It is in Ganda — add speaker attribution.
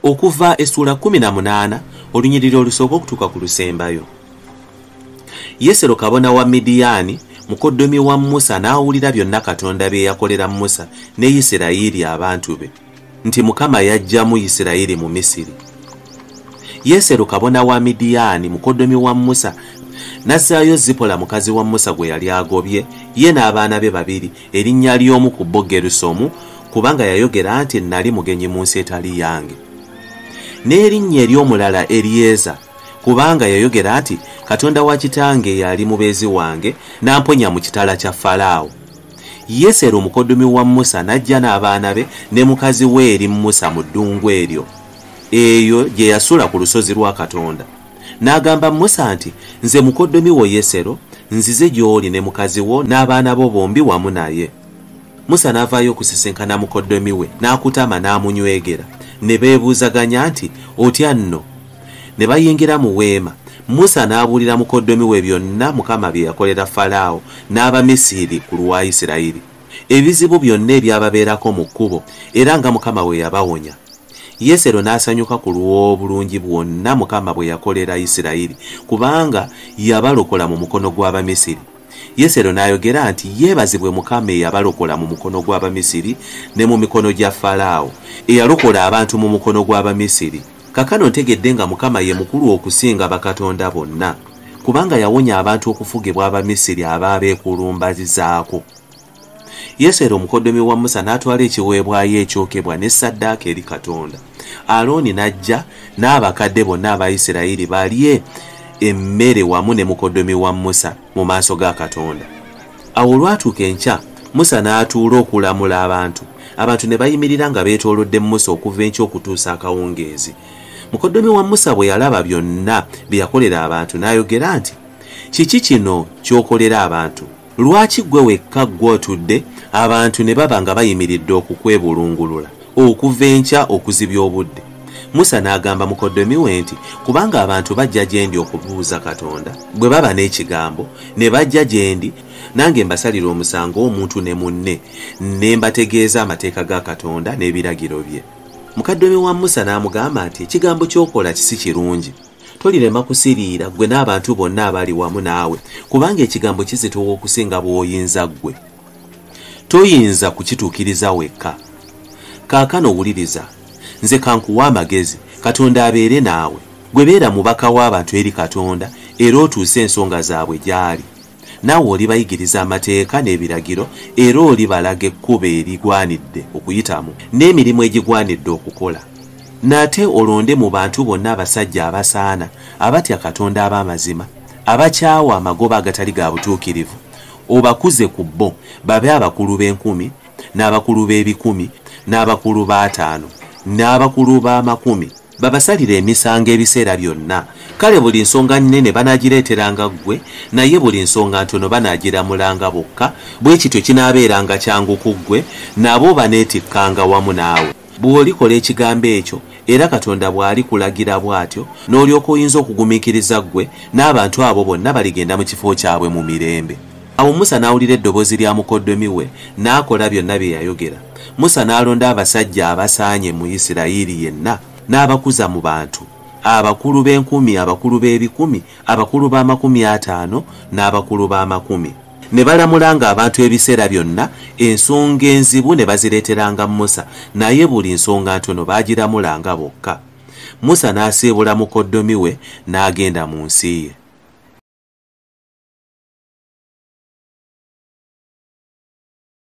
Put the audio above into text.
Speaker 1: Okuva essuula 18 olunyiriri olusooka okutuuka ku lusembayo. Yesero kabona wa Midiyaani, mukoddomi wa Musa, n'awulira byonna Katonda bye yakolera Musa ne Isirayiri abantu be, nti Mukama yaggyamu Isirayiri mu Misiri. Yesero kabona wa Midiyaani, mukoddomi wa Musa, n'azzaayo Zipola mukazi wa Musa gwe yali agobye, ye n'abaana be babiri, erinnya ly'omu ku bo Gerusomu, kubanga yayogera nti nali mugenyi mu nsi etali yange. N'erinnya ery'omulala Eryeza, kubanga yayogera nti Katonda wa kitange yali mubeezi wange, n'amponya mu kitala kya Falaawo. Yesero mukoddomi wa Musa n'ajja n'abaana be ne mukazi we eri Musa mu ddungu eryo, eyo gye yasula ku lusozi lwa Katonda. N'agamba Musa nti, Nze mukoddomi wo Yesero, nzize gy'oli ne mukazi wo n'abaana bo bombi wamu naye. Musa n'avaayo okusisinkana mukoddomi we, n'akutama n'amunywegera. Ne beebuuzaganya nti, Otya nno? Ne bayingira mu weema. Musa n'abuulira mukoddomi we byonna Mukama bye yakolera Falaawo n'Abamisiri ku lwa Isirayiri, ebizibu byonna ebyababeerako mu kkubo, era nga Mukama bwe yabawonya. Yesero n'asanyuka ku lw'obulungi bwonna Mukama bwe yakolera Isirayiri, kubanga yabalokola mu mukono gw'Abamisiri. Yesero n'ayogera nti, Yeebazibwe Mukama eyabalokola mu mukono gw'Abamisiri ne mu mikono gya Falaawo, eyalokola abantu mu mukono gw'Abamisiri. Kaakano ntegedde nga Mukama ye mukulu okusinga bakatonda bonna, kubanga yawonya abantu okufugibwa Abamisiri abaabeekulumbazizaako. Yesero omukoddomi wa Musa n'atwala ekiweebwayo ekyokebwa ne ssaddaaka eri Katonda. Alooni n'ajja n'abakadde bonna aba Isirayiri balye emmere wamu ne mukoddomi wa Musa mu maaso ga Katonda. Awo olwatuuka enkya, Musa n'atuula okulamula abantu. Abantu ne bayimirira nga beetoolodde Musa okuva enkya okutuusa akawungeezi. Mukoddomi wa Musa bwe yalaba byonna bye yakolera abantu, n'ayogera nti, Kiki kino ky'okolera abantu? Lwaki ggwe wekka ggwe otudde, abantu ne baba nga bayimiridde okukwebulungulula okuva enkya okuzibya obudde? Musa n'agamba mukoddomi we nti, Kubanga abantu bajja gye ndi okubuuza Katonda, bwe baba n'ekigambo, ne bajja gye ndi, nange mbasalira omusango omuntu ne munne, ne mbategeeza amateeka ga Katonda n'ebiragiro bye. Mukaddomi wa Musa n'amugamba nti, Ekigambo ky'okola si kirungi. Tolirema kusiriira, ggwe n'abantu bonna abali wamu naawe, kubanga ekigambo kizitowa okusinga bw'oyinza ggwe. Toyinza kukituukiriza wekka. Kaakano wuliriza, nze ka nkuwe amagezi, Katonda abeere naawe. Ggwe beera mubaka w'abantu eri Katonda, era otuuse ensonga zaabwe gy'ali. Naawe olibayigiriza amateeka n'ebiragiro, era olibalaga ekkubo erigwanidde okuyitamu, n'emirimu egigwanidde okukola. Nate olonde mu bantu bonna abasajja abasaana, abatya Katonda ab'amazima, abakyawa amagoba agatali ga butuukirivu, obakuze ku bo, babe abakulu b'enkumi, n'abakulu b'ebikumi, n'abakulu b'ataano, n'abakulu b'amakumi, babasalire emisango ebiseera byonna. Kale buli nsonga nnene banaagireeteranga ggwe, naye buli nsonga ntono banaagiramulanga bokka, bwe kityo kinaabeeranga kyangu ku ggwe, nabo baneetikkanga wamu naawe. Bw'olikola ekigambo ekyo, era Katonda bw'alikulagira bw'atyo, n'olyoka oyinza okugumiikiriza ggwe, n'abantu abo bonna baligenda mu kifo kyabwe mu mirembe. Awo Musa n'awulira eddoboozi lya mukoddomi we, n'akola byonna bye yayogera. Musa n'alonda abasajja abasaanye mu Isirayiri yenna, n'abakuza mu bantu, abakulu b'enkumi, abakulu b'ebikumi, abakulu b'amakumi ataano, n'abakulu b'amakumi. Ne balamulanga abantu ebiseera byonna, ensonga enzibu ne bazireeteranga Musa, naye buli nsonga ntono baagiramulanga bokka. Musa n'asiibula mukoddomi we, n'agenda mu nsi ye.